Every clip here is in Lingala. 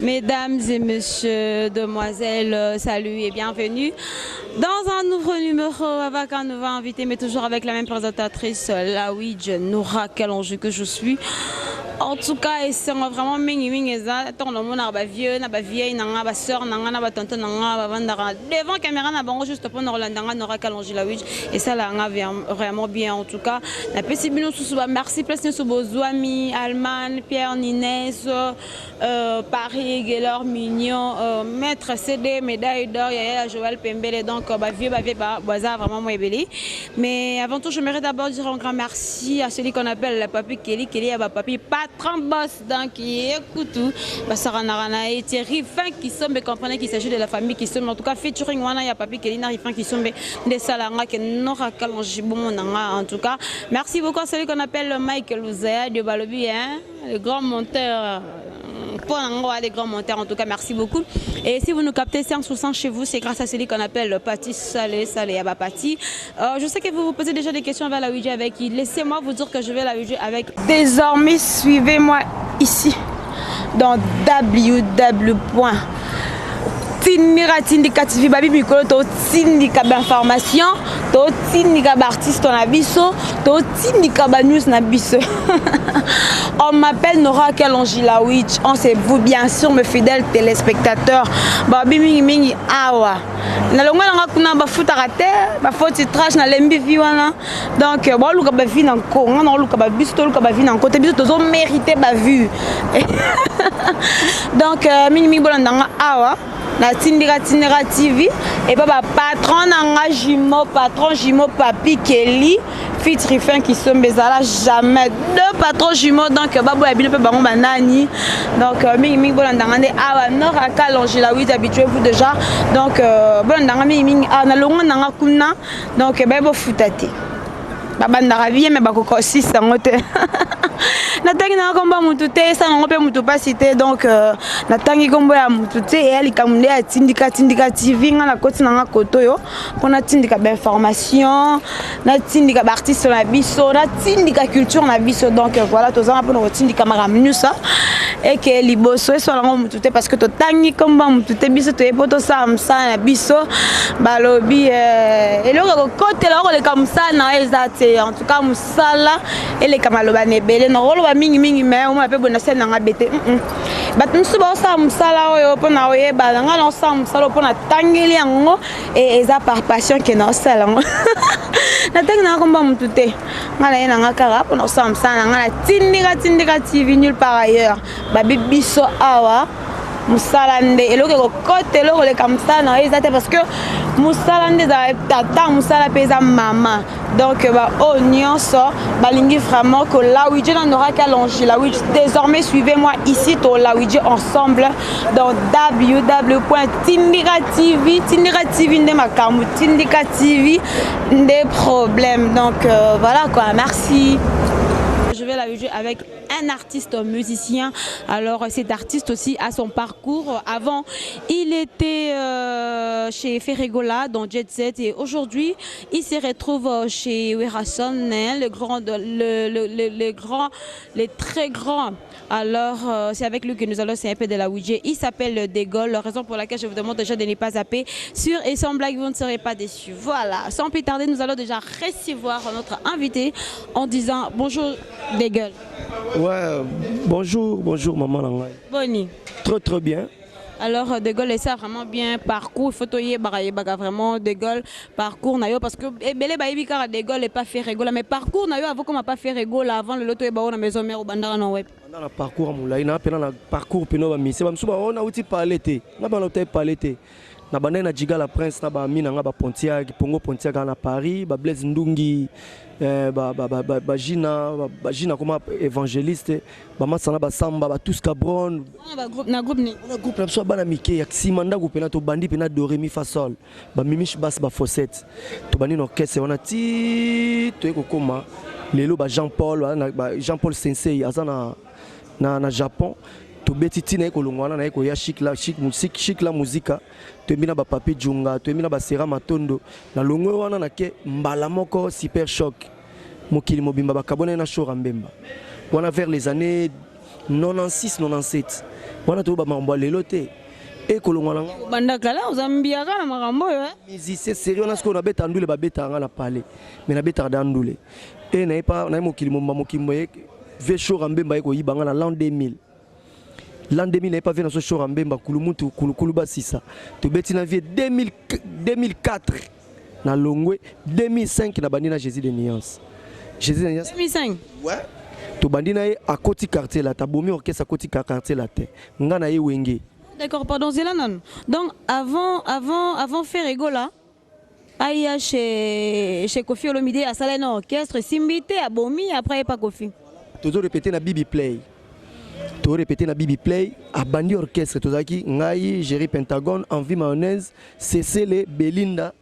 Mesdames et messieurs, demoiselles, salut et bienvenue dans un nouveau numéro avec un nouveau invité, mais toujours avec la même présentatrice, Lawidj Noura Kalonji que je suis. En tout cas, esengo vraiment mingi mingi eza ntango namonaka bavieux na bavieille na nga, basœur na nga na batonton na nga bavandaka devant caméra na bango juste mpona kolanda nga Nora Kalonji Lawidj, esalaka nga vraiment bien. En tout cas, napesi bino susu bamerci place nyonso bozwami: Allemagne, Pierre Nines, Paris, Gelor Mignon, Maître CD, médaille d'or, Yaya Joël Pembele. Donc, bavieux, bavieux, baza vraiment moi ebele. Mais avant tout, j'aimerais d'abord dire un grand merci à celui qu'on appelle le papi Kelly, Kelly, bah, papi patron boss, donc, écoute tout. Bah, Sarah et Thierry Fin qui sont, mais comprenez qu'il s'agit de la famille qui sont, en tout cas, featuring wana, ya papi Kelly, na Fin qui sont, des salanga, qui n'aura kalonji bon, en tout cas. Merci beaucoup à celui qu'on appelle Michael Ouzaya de Balobi, hein, le grand monteur pour les grands monteurs. En tout cas, merci beaucoup. Et si vous nous captez 5 sur 100 chez vous, c'est grâce à celui qu'on appelle Pati Salé, Salé Abapati. Je sais que vous vous posez déjà des questions vers la Ouija avec qui. Laissez-moi vous dire que je vais la Ouija avec. Désormais, suivez-moi ici dans www. Tindika Tindika TV. Babi mikolo totindika bainformation, totindika baartiste na biso, totindika banews na biso. On m'appelle Nora Kalonji la Witch. On c'est vous, bien sûr, mes fidèles téléspectateurs. Babi mingi mingi awa nalongwa nanga kuna, bafutaka te, bafaux titrage, nalembi vi wana. Donc baoluka bavues na nko, nga naoluka babiso, toluka bavues na nko te, biso tozomérite bavues. Donc mingimingi bolandanga awa na Tindika Tindika TV epa bapatron na nga jumeau, patron jumeau Papi Keli fit Rifin Kisombe. Ezala jamais deux patrons jumeaux, donc baboya bino mpe bango banani. Donc mingimingi bolandanga nde awa Nora Kalonji la 8, habituez-vous déjà. Donc bolandanga mingimingi awa nalongwa nanga kuna. Donc baye bofuta te, babandaka bien me bakokosisa yango te. Natangi nanga nkombo ya mutu te, esala yango mpe mutu mpasi te. Donc natangi nkombo ya mutu te, eya likambo nde ya Tindika Tindika TV. Nga nakoti nanga koto oyo mpo natindika bainformation, natindika baartiste na biso, natindika culture na biso. Donc voilà, tozanga mpona kotindika makambo nyonso eke liboso, esala yango mutu te parce que totangi nkombo ya mutu te. Biso toye mpo tosala mosala na biso. Balobi eloko ekokotela okoleka mosala na yo eza te. En tout cas, mosala eleka maloba na ebele. Nakoloba mingimingi me omona mpe boye nasali nanga bete. Bato mosusu baosala mosala oyo mpona oyebana, ngai naosala mosala oyo mpona tangeli yango eza par passion ke naosala yango. Natangi nanga komba motu te, ngai naye nanga kaka mpona kosala mosala na ngai na Tindika Tindika TV, nulle part ailleurs. Babi biso awa mosala nde eloko ekokota, eloko koleka mosala na yo eza te parce que mosala nde ezala tata, mosala mpe eza mama. Donc baoyo nyonso balingi vraiment que Lawidje na Nora Kalonji la Witch, désormais suivez-moi ici, to Lawidje ensemble dans www.tindika TV. Tindika TV nde makambo, Tindika TV nde problème. Donc voilà quoi, merci. Je vais la jouer avec un artiste musicien. Alors cet artiste aussi a son parcours. Avant, il était chez Ferre Gola dans Jet Set et aujourd'hui, il se retrouve chez Werrason, hein, le grand, le grand, les très grands. Alors, c'est avec lui que nous allons un peu de la Ouija. Il s'appelle De Gaulle, raison pour laquelle je vous demande déjà de ne pas zapper sur et sans blague, vous ne serez pas déçus. Voilà, sans plus tarder, nous allons déjà recevoir notre invité en disant bonjour De Gaulle. Ouais, bonjour, bonjour maman na ngai. Boni? Très très bien. Alors De Gaulle, ça vraiment bien parcours, faut toyebaka yebaka vraiment De Gaulle parcours na yo parce que ebele bayebi kaka De Gaulle et pas Ferre Gola, mais parcours na yo avant comme pas Ferre Gola, avant le loto eba na maison mère obandaka na web. Na na parcours molai na pena na parcours peno bamise bamosusu baona uti pale te na bana uta pale te na bandai na Jiga la Prince na bami na nga bapontiak Pongo Pontiak na Paris, bablaise Ndungi, bagina bagina koma évangéliste, bamasana basamba batus cabron. Na groupe ni? Na groupe na biso ya bana mike ya nsima ndako mpena tobandi mpena do ré mi fa sol, bamimiche bas bafossette, tobandi na orchestre wana ti toye kokóma lelo ba Jean Paul, ba Jean Paul Sensei aza na Japon. Tobeti ntina ye kolongwa wana naye koya Chic la, chic, musique, Chic la Muzika. Toyembi na bapapi Djunga, toyembi na basera Matondo. Na longwe wana nake mbala moko Super Choc, mokili mobimba bakabwana na Shora Mbemba wana vers les années 96 97. Wana toyoba makambo ya lelo te, ekolongwa na nga. Banda kala oza mbiaka na makambo oyo, eh? Musicien sérieux wana sikoyo nabeta ndule, babetaka nga na palais, mais nabetaka da ndule e naye pa naye mokili momba mokili ye ve Shora Mbemba ye koyiba nga na l'an 2000. L'an 2000 naye pa ve na so Shora Mbemba kulumutu kulukulu basisa tobeti na vie 2000, 2004 na longwe 2005 na bandi na Jésus de Nuance. Jésus de Nuance. 2005. Ouais, tobandi na ye, akoti Quartier Latin, abomi orchestre, akoti Quartier Latin, nga na ye Wenge. D'accord, pardon, zela nanu. Donc avant Ferre Gola aya chez Koffi Olomide, asala na orchestre simbi te, abomi, après ye pa Koffi. Tozo répété na Bibi Play, to répété na Bibi Play, abandi orchestre. Tozalaki ngai, Géri Pentagone, Envie Mayonnaise, Cecele Belinda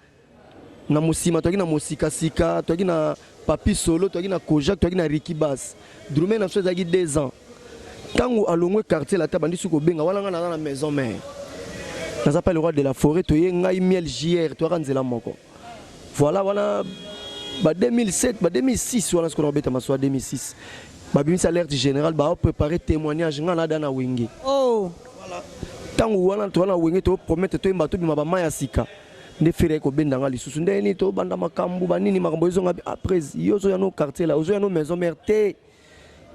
na mosima, toyaki na mosikasika, toyaki na Papi Solo, toyaki na Kojak, toyaki na Riki Bass, drummer na biso ezalaki 2 ans. Ntango alongwe Quartier Latin, abandi soki kobenga wana ngai naza na Maison Mère, naza pa le roi de la forêt. Toye ngai Miel JR, toyaka nzela moko. Voilà, wana ba 2007, ba 2006 wana sikoyo nakobeta masolo ya 2006. Babimisi alerte générale, baopréparé témoignage, ngai nada na Wenge. Oh. Ntango wana toza na Wenge, topromettre toyemba, tobima bama ya sika. Nde Ferre aye kobenda nga lisusu. Ndenge nini tobanda makambo banini, makambo ezonga après yo ozoya no Quartier la, ozoya no Maison Mère te,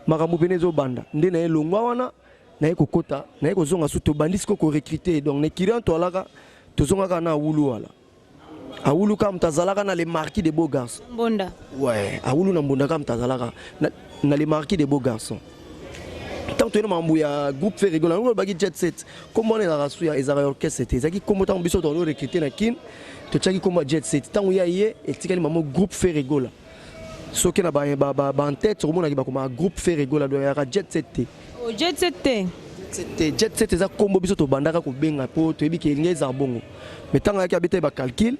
makambo pene ezobanda. Nde naye longwa wana, naye kokota, naye kozonga su, tobandi sikoyo korecruter. Donc na ekiri wana toalaka, tozongaka na Awulu wala. Awulu kaka moto azalaka na Le Marquis de Beau Garçon. Mbonda. Ouais, Awulu na Mbonda kaka moto azalaka na Le Marquis de Beau Garçon. Ntango toyena makambo ya groupe Ferre Gola, yango olobaki Jet Set, kombo wana ezalaka su ya ezalaka ya orchestre te, ezalaki kombo. Ntango biso tondo recruter na Kine, totiaki kombo ya Jet Set. Ntango ya ye etikali mamo groupe Ferre Gola. Soki na baentête okomonaki bakomaka groupe Ferre Gola, donc eyaka Jet Set te. Oh, Jet Set te. Te, Jet Set eza kombo biso tobandaka kobenga mpo toyebi ke elingi ezala bongo. Mais ntango ayaki abeta ye bacalcul,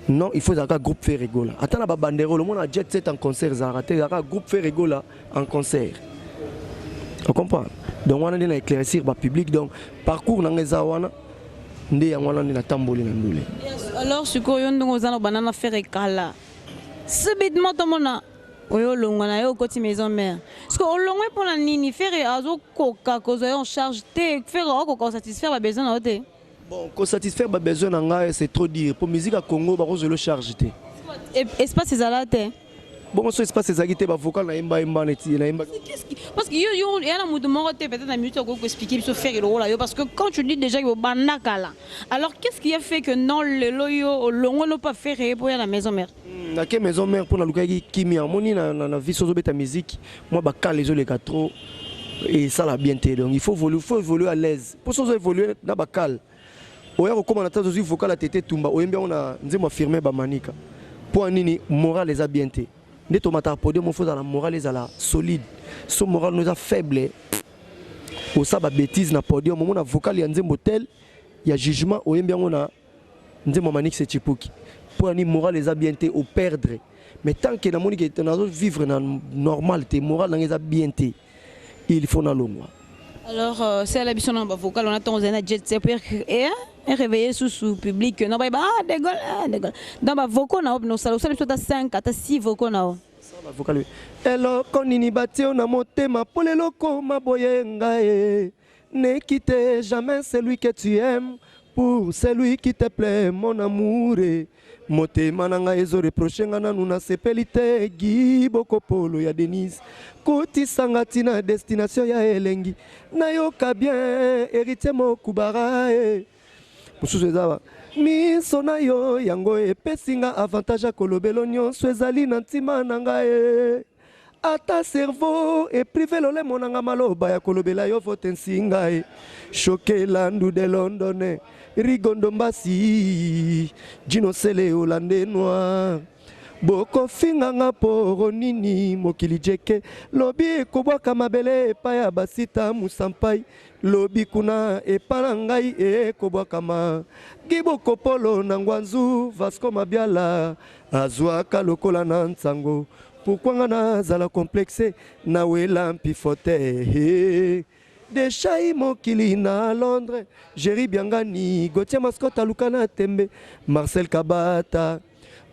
non, il faut ezalaka groupe Ferre Gola. Ata na babanderole omona Jet Set en concert ezalaka te, ezalaka groupe Ferre Gola en concert, ocomprendre? Donc wana nde na éclaircir bapublic. Donc parcours nanga eza wana nde, yango wana nde natamboli na ndule. Alors sikoyo yo ndenge oza na obanda na Ferre kala, subitement tomona oyo olongwa na yo, okoti Maison Mère. Parce que olongwe mpona nini? Ferre azokoka kozwa yo en charge te? Ferre akoka kosatisfaire babesoin na yo te? Bon, kosatisfaire babesoin na ngai, c'est trop dire. Po musique ya Congo bakozwela charge te. Espace ezala te. Bongo so espace ezalaki te, bavocal nayemba neti nayemba. Parce que yo ya na moto moko te, peut-être na minute okoki koexpliquer biso Ferre lokola yo, parce que quand tu dis déjà que obanda kala, alors qu'est-ce qui a fait que non, lelo yo olongoli pa Ferre po ya na Maison Mère? Nake Maison Mère mpo nalukaki kimia. Omoni na vie, so ozobeta musique, mwa bakale ezoleka trop, esala bien te. Donc il faut évoluer, il faut évoluer à l'aise, mpo so ozo évoluer na bakale, oya kokóma na ta ozwi vocal ya Tete Tumba, oyembi yango na nzembo afirme bamanika. Mpo ya nini? Moral eza bien te. Nde tomataka podium, faut ozala moral ezala solide. So moral no eza faible, osala babêtise na podium. Omona vocal ya nzembo tel ya jugement, oyembi yango na nzembo ya Manix Chipuki. Mpo ya nini? Moral eza bien te, operdre. Mais tant que namoni ke nazo vivre na normal te, moral nanga eza bien te, il faut nalongwa. Alors sala biso na bavocal wana ntango ozali na Jet Set e réveiller susu public no bayeba: ah, De Gaulle, ah, De Gaulle. Donc bavocaux na yo osala, osala biso ata 5, ata 6 vocaux na yo. Bavocal: eloko nini batie na motema mpo lelo koma boye ngai? Ne quitte jamais celui que tu aimes pour celui qui te plaît, mon amour. Motema na ngai ezoreproche nga, nanu nasepeli te. Gi bokopolo ya Denise, kotisanga ntina destination ya elengi, nayoka bien. Héritier Mokubara e mosusu eza miso na yo, yango epesi nga avantage ya kolobelo nyonso ezali na ntima na ngai e. Ata cerveau eprive lolemo na nga maloba ya kolobela yo vote nsinga e Shokelandu de Londone, Rigondo Mbasi, Jino Sele Olande Noir. Bokofinganga poro nini? Mokili jeke lobi ekobwaka mabele epai ya basita musampai, lobi kuna epa na ngai ekobwakama. Gibokopolo na Ngwanzu, Vasco Mabiala azwaka lokola na nsango. Pourquoi nga nazala complexe? Nawela mpifo te. Deshai mokili na Londres, Géri Biangani, Gautier Mascot aluka na tembe, Marcel Kabata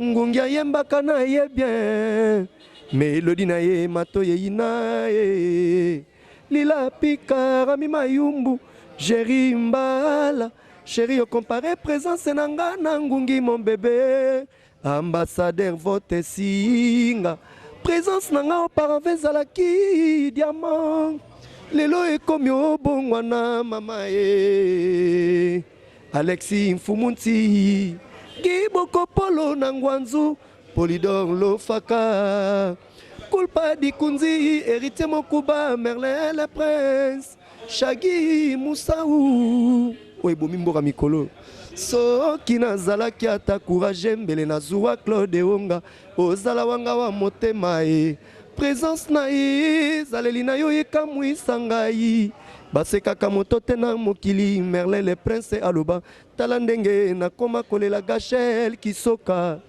ngungi ayembaka na ye bien, melodi na ye matoyei na ye. Lila Pika, Rami Mayumbu, Jerry Mbala chéri ocompare présence na nga na ngungi mon bébé ambassadeur vote singa présence na nga auparavant ezalaki diamant lelo ekomi obongwana mama e Alexis Mfumu Nti Giboko Polo na Ngwanzu Polidor Lofaka Kulpa Dikunzi Héritier Mokuba Merlin le Prince Shaggy Moussaou oyo ebomi mboka mikolo soki nazalaki ata courage mbele nazuwa Claude Onga ozala wanga wa motema e présence na ye ezaleli na yo ekamwisa ngai basekaka moto te na mokili Merlin le Prince aloba tala ndenge nakoma kolela Gachel Kisoka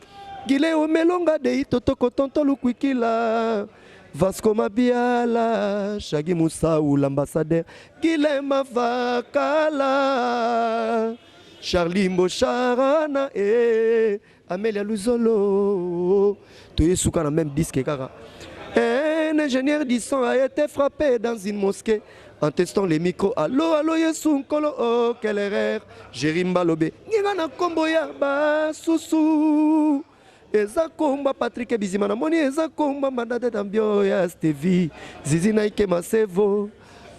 Gile omelonga dei totoko tonto lukwikila Vasco Mabiala Shagi Moussaou l'ambassadeur Gile Mavakala Charlie Mbosharana eh Amelia Luzolo toye suka na même disque kaka. Un ingénieur du son a été frappé dans une mosquée en testant les micros. Allo, allo, Yesu Nkolo, oh, quelle erreur. Jerry Mbalobe, nginga na kombo ya basusu. Eza komba Patrick Bizima namoni eza komba mandate d'ambio ya Stevie Zizi na Ike Masevo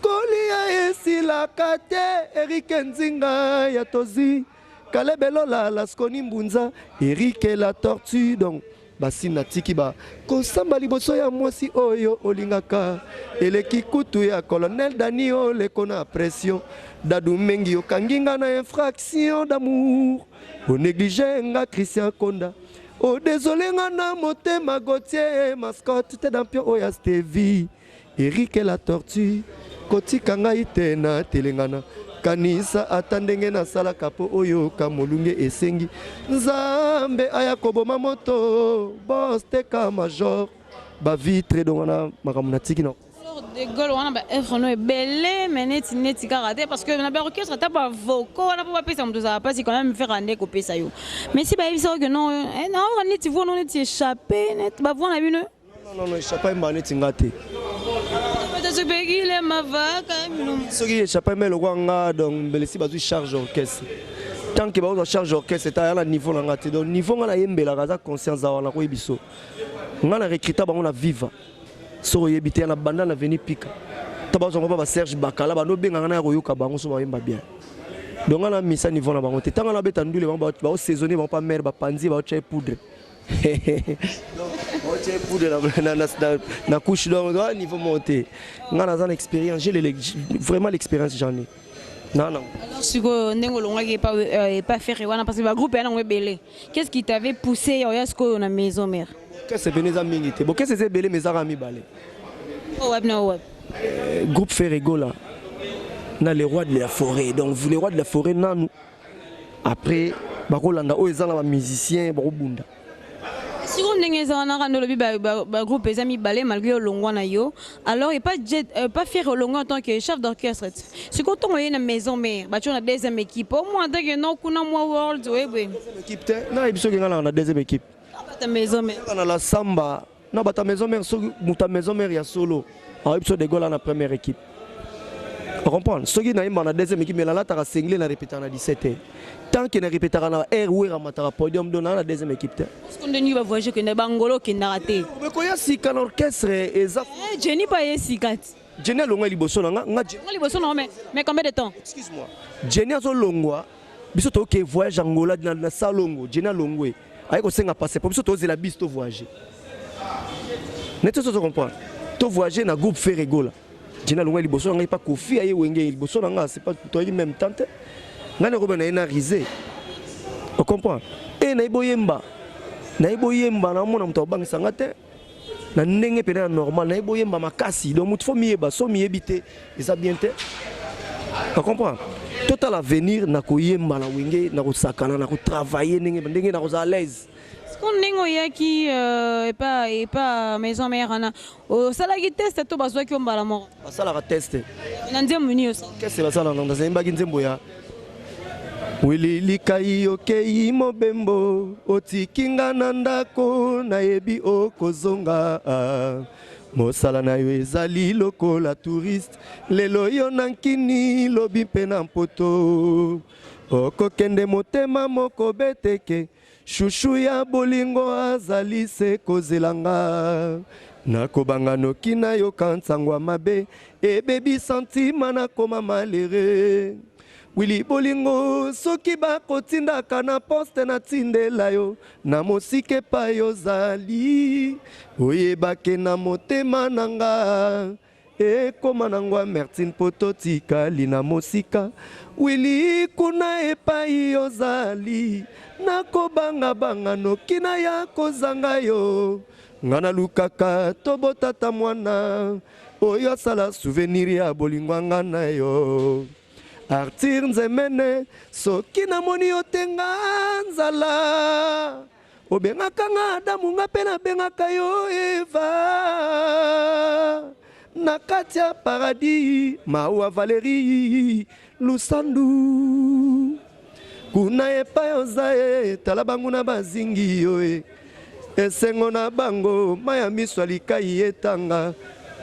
kolia esilaka te Eric Nzinga ya Tozi Caleb Elola Lasconi Mbunza Eric la tortue donc basi natiki ba kosamba liboso ya mwasi oyo olingaka eleki kutu ya colonel Dani oleko na pression Dadu Mengi okangi nga na infraction d'amour onéglige nga Christian Konda odesole nga na motema Gauthier mascotte te dampion oyo ya Stevie Eric la tortue kotika ngai te na telengana kanisa ata ndenge nasalaka mpo oyoka molunge esengi nzambe aya koboma moto boss teka major bavitre donc wana makambo natiki na Alors, de Gaulle wana ba œuvre no ebele mais neti neti kaka te parce que na ba orchestre ata ba vocaux wana mpo bapesa moto ezala mpasi quand même faire nde kopesa yo mais si bayebisaka que non naoka neti voix no neti échappé neti bavoix na bino. Non, non, échappé mba neti nga te. Tozopekile mavaka. Soki échappé mbe lokwa nga donc mbele si bazwi charge orchestre tant que bazwa charge orchestre eta ya na niveau na nga te donc niveau nga nayembelaka aza conscience awa nakoyebi so nga na recruta bango na viva soki oyebi te ya na banda na veni pika to bazwango mpa ba Serge Bakala bando obengaka na ya koyoka bango so bayemba bien donc nga na misa niveau na bango te ntango nabeta ndule bango baosaisonne bango pa mare bapanzi baotya ye poudre baotya ye poudre na couche donc niveau moko te nga naza na expérience, j'ai vraiment l'expérience, j'en ai non non. Alors sikoyo ndenge olongwaki epa Ferre wana parce que bagroupe ya nango ebele, qu'est-ce qui t'avait poussé ya oya sikoyo na maison mère? Kese pene eza mingi te bokese eza ebele mais ezaka mibale. Oyo wapi na oyo wapi? Groupe Ferre Gola na le roi de la forêt. Donc le roi de la forêt nanu, après bakolanda oyo eza na bamusicien bakobunda. Sikoyo ndenge eza wana kaka nde olobi bagroupe eza mibale malgré olongwa na yo alors epa jet pas Ferre olongwa en tant que chef d'orchestre sikoyo ntongo oye na maison mère batio na deuxième équipe au moins en tant que non kuna mwa world oyebwe. Deuxième équipe te, nayebi soki nga naka na deuxième équipe. Bata maison mère. Kaka na la samba na bata maison mère soki moto ya maison mère ya solo ayebi so de Gaulle na première équipe comprendre soki nayemba na deuxième équipe mais nalataka singlet na répétaka na 17 heures tant que na répétaka na air wera mataka podium donc naa na deuxième équipe te. Sikoyo ndenge bavoyage okenda bangolo okendaka te. Koya sika na orchestre eza. Jenny pa ye sika ti. Jenny alongwa liboso na nga nga. Nga liboso na mais combien de temps? Excuse-moi, Jenny azolongwa biso toke voyage Angola na Salongo. Jenny alongwe aye kosenga passeport biso tozela biso to voyage neti so comprendre to voyage na groupe Ferre Gola. Jenny alongwa liboso na ngai pa Kofi aye Wenge liboso na nga c'est pas toyaki même temps te ngai nakoba na ye na rise ocomprendre e nayebi oyemba nayebi oyemba naomona moto akobangisa nga te na ndenge pene ya normal nayebi oyemba makasi donc moto faut miyeba so miyebi te eza bien te ocomprendre total avenir na koyemba na Wenge na kosakana na kotravaille ndenge ndenge na kozala à l'aise. Sikoyo ndenge oyaki epa maison mère wana osalaki test to bazwaki yo mbala moko? Basalaka test. Na nzembo nini osala? Kese basalaka nazayembaki nzembo ya wililikai okei mobembo otiki nga na ndako nayebi okozonga. Mosala na yo ezali lokola touriste, lelo yo na nkini, lobi mpe na mpoto. Okokende motema moko beteke, chouchou ya bolingo azali se kozela nga. Nakobanga noki nayoka nsango ya mabe, ebebisa ntima nakoma malheureux. Willy bolingo soki bakotindaka na poste natindela yo na mosika epai ozali oyebake na motema na nga ekoma nango amertine mpo totikali na mosika Willy kuna epai ozali nakobangabanga noki naya kozanga yo nga nalukaka tobotata mwana oyo asala souvenir ya bolingo nga na yo. Arthur Nzemene, soki namoni yo te nga nzala. Obengaka nga Adamu, nga mpe nabengaka yo Eva. Na kati ya paradis, mawa Valerie Lusandu. Kuna epai oza e, tala banguna bazingi yo e. Esengo na bango, mai ya miso ya likai etanga.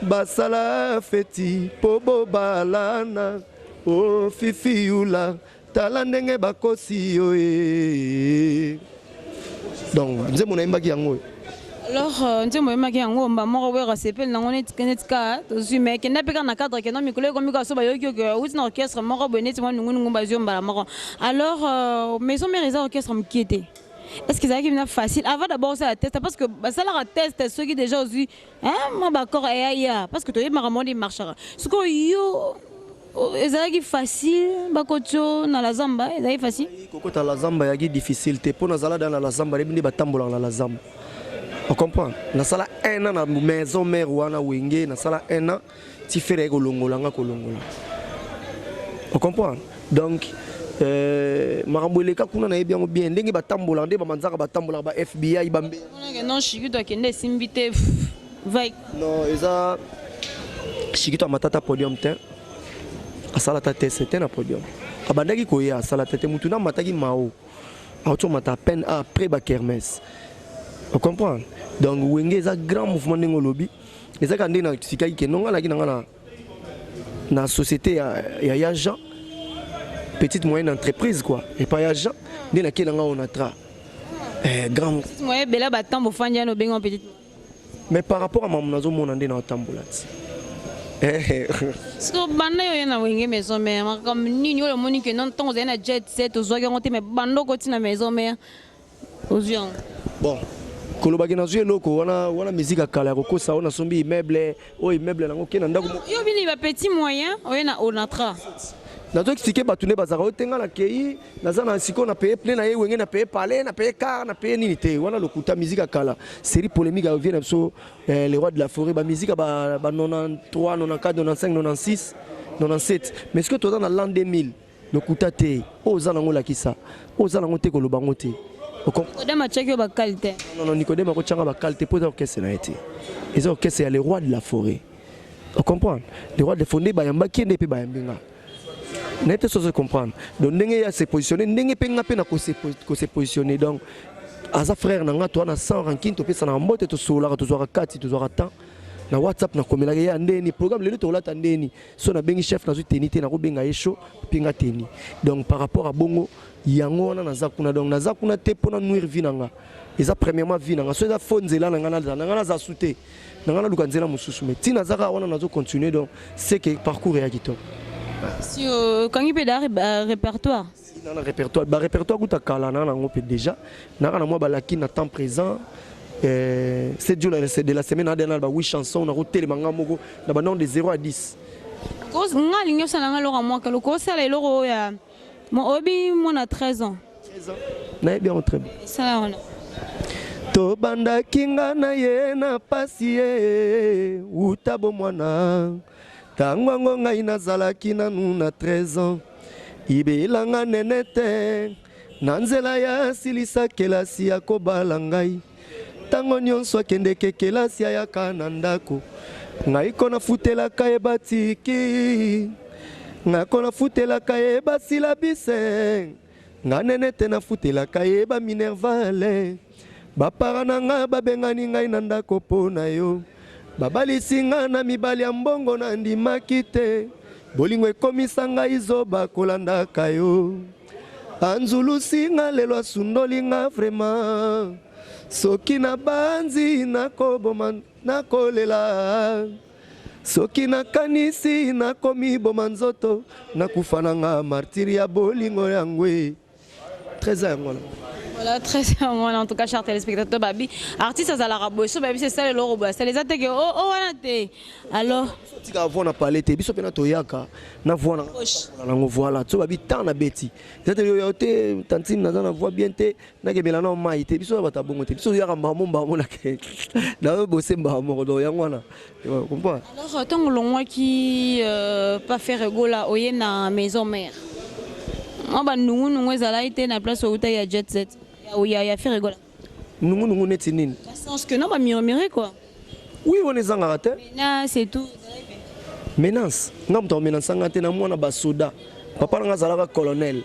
Basala feti po bobalana. O Fifi Yula, tala ndenge bakosi yo e. Donc nzembo nayembaki yango oyo. Alors euh, nzembo oyembaki yango mba moko wera sepeli nango neti neti ka tozwi mais kenda mpe kaka na cadre kenda mikolo ekomi kaka so bayoki oke outi na orchestre moko boye neti mwa nungunungu bazwi yo mbala moko. Alors euh, maison mère eza orchestre mokie te. Est-ce que ezalaki mpenza facile avant d'abord osala test parce que basalaka test soki déjà ozwi hein, mwa baaccord eyaya parce que toyebi makambo wana emarchaka sikoyo yo ezalaki facile bakoti yo na la zamba ezalaki facile? Kokota la zamba eyaki difficile te mpo nazala da na la zamba, nayebi nde batambolaka na la zamba, ocomprendre. Nasala un an na maison mère wana Wenge, nasala un an ti Ferre aye kolongola nga, kolongola, ocomprendre. Donc makambo eleka kuna nayebi yango bien, ndenge batambolaka, nde bamanzaka batambolaka, ba FBI bambe. Non, Shikito akende esimbi te vai. Non, eza Shikito amatata podium te, asala ta test te na podium. Abandaki koya asala te te, mutu na amataki mao auti omata à peine après ba kermesse, ocomprendre. Donc Wenge eza grand mouvement ndenge olobi, ezaka nde na sikaki ke nonga nalaki nanga na société ya Jean, petite moyenne entreprise quoi, epai ya Jean nde nakei nanga Onatra grand petite moyenne ebele batambo ofandi yana obenga petite. Mais par rapport à mamu nazomona nde naotambola ti. Siko banda yo oye na Wenge maison mère, makambo nini oyo omoni ke non, ntango ozali na jet set ozwaki yango te, mais banda okoti na maison mère ozwi yango? Bon, kolobaki nazwi eloko wana wana, musique ya kala ya kokosa oyo nasombi immeuble oyo, immeuble nango ke na ndako. Yo bini ba petit moyen oye na Onatra. Nazo expliquer bato nde bazalaka oyo te. Nga nakei, naza na sikoyo na paye plein na ye Wenge, na paye palais, na paye car, na paye nini te. Wana lokuta, musique ya kala, série polémique ya vie na biso, le roi de la forêt, bamusique ya ba 93, 94, 95, 96, 97. Mais soki toza na l'an 2000, lokuta te. Oyo oza nango olakisa, oyo oza nango te koloba yango te. Nikodeme atiaki yo bakali te? Non, non, Nicodème akotianga bakali te mpo eza orchestre na ye te, eza orchestre ya le roi de la forêt, ocomprendre. Le roi de la forêt nde bayambaki ye, nde mpe bayambi nga. Nayebi te soki comprendre. Donc ndenge ye ase positionne, ndenge mpe nga mpe na kose positionne. Donc aza frère na nga, toa na sans rancune, topesanaka mbote, tosololaka, tozwaka kati, tozwaka temps na WhatsApp. Nakomelaka ye ya ndeni programme lelo tokolata ndeni. So nabengi chef, nazwi teni te, nakobenga ye chaud mpe nga teni. Donc par rapport à bongo yango wana naza kuna. Donc naza kuna te mpona nuire vie na nga. Eza premièrement vie na nga. So eza fo nzela na nga, naza na nga, naza su te na nga, naluka nzela mosusu. Mais ntina aza kaka wana, nazo continuer. Donc c'est que parcours eya kitoko. Si okangi mpe da répertoire? Na na répertoire, ba répertoire kuta kala na nango mpe déjà naka na mwa balaki na temps présent. 7 jours de la semaine adena ba 8 chansons nakotelema nga moko na ba nombre de 0 à 10. Nga alingi osala nga eloko ya mwaka loko osala eloko oyo ya oyebi mwana 13 ans. Nayebi yango très bien. Esala wana. Tobandaki nga na ye na pasi ye wuta bomwana. Ntango yango ngai nazalaki nanu na 13 ans, ibelanga nene te na nzela ya asilisa kelasi ya kobala ngai. Ntango nyonso akendeke kelasi, ayaka na ndako, ngai ko nafutelaka ye batiki, ngai ko nafutelaka ye basila bise, nga nene te nafutelaka ye baminerval. Bapara na nga babengani ngai na ndako mpo na yo. Babalisi nga na mibali ya mbongo, nandimaki te. Bolingo ekomisa ngai zoba, kolandaka yo. Anzulusi nga lelo, asundoli nga vraiment. Soki nabanzi, nakoboma, nakolela. Soki nakanisi, nakomiboma nzoto, nakufa na nga martyr ya bolingo yango e. 13 ans yango wana. Voilà, très voilà. En tout cas, chers téléspectateurs, babi, artiste azalaka boye, so babi c'est ça le boye, ça les a te que oh oh wana te. Alors, tika voix na pale te. Biso mpena toyaka na voix na nango. Voilà, so babi temps na beti eza te yo te tantine, naza na voix bien te, nakebela na mai te. Biso bato bongo te. Biso toyaka mbamo mbamo na bose mbamo moko. Donc yango wana, comprend. Alors ntango olongwaki pa Ferre Gola, oye na Maison Mère, mwa banungunungu ezalaki te na place outa ya Jet Set ya Ferre Gola? Nungunungu neti nini? Sens que non, bamurmure quoi. Oui, wana ezangaka te. Na c'est tout. Menace, nga moto amenace nga te. Na mwana basoda, papa nanga azalaka colonel,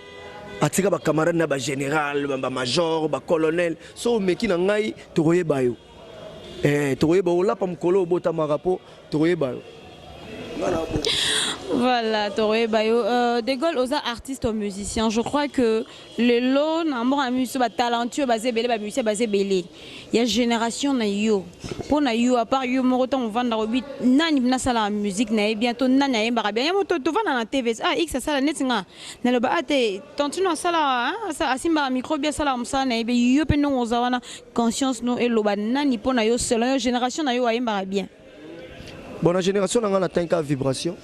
atika bacamarade na bagénéral, bamajor, bacolonel. So omeki na ngai, tokoyeba yo. Tokoyeba olapa mokolo obotamaka, mpo tokoyeba yo. Voilà, tokoyeba yo. De Gaulle, oza artiste musicien. Je crois que lelo na mboka na biso, batalentueux baza ebele, bamusicien baza ebele ya génération na yo. Mpo na yo, à part yo moko, ntango ovandaka, obi nani nasalaka musique na ye bien to nani ayembaka bien? Ye moto tovanda na TV, ah, x asala neti nga naloba a te, tantino asalaka, asimbaka micro bien, asalaka mosala na ye be. Yo mpe ndongo oza wana, conscience no eloba nani mpo na yo, selon yo, génération na yo, ayembaka bien? Bon, na génération na nga, na tanka vibration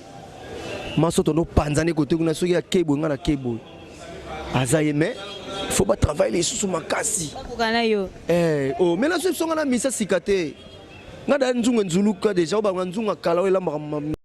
maso tono panzani kote kuna. Soki akei boye, nga na kei boye, aza ye, mais faut batravaille lisusu makasi. Bakoka na yo. Eh, oh, mais naso biso nga na misa sika te. Nga da nzungu enzuluka déjà, oyo banga nzungu akala oyo elambaka.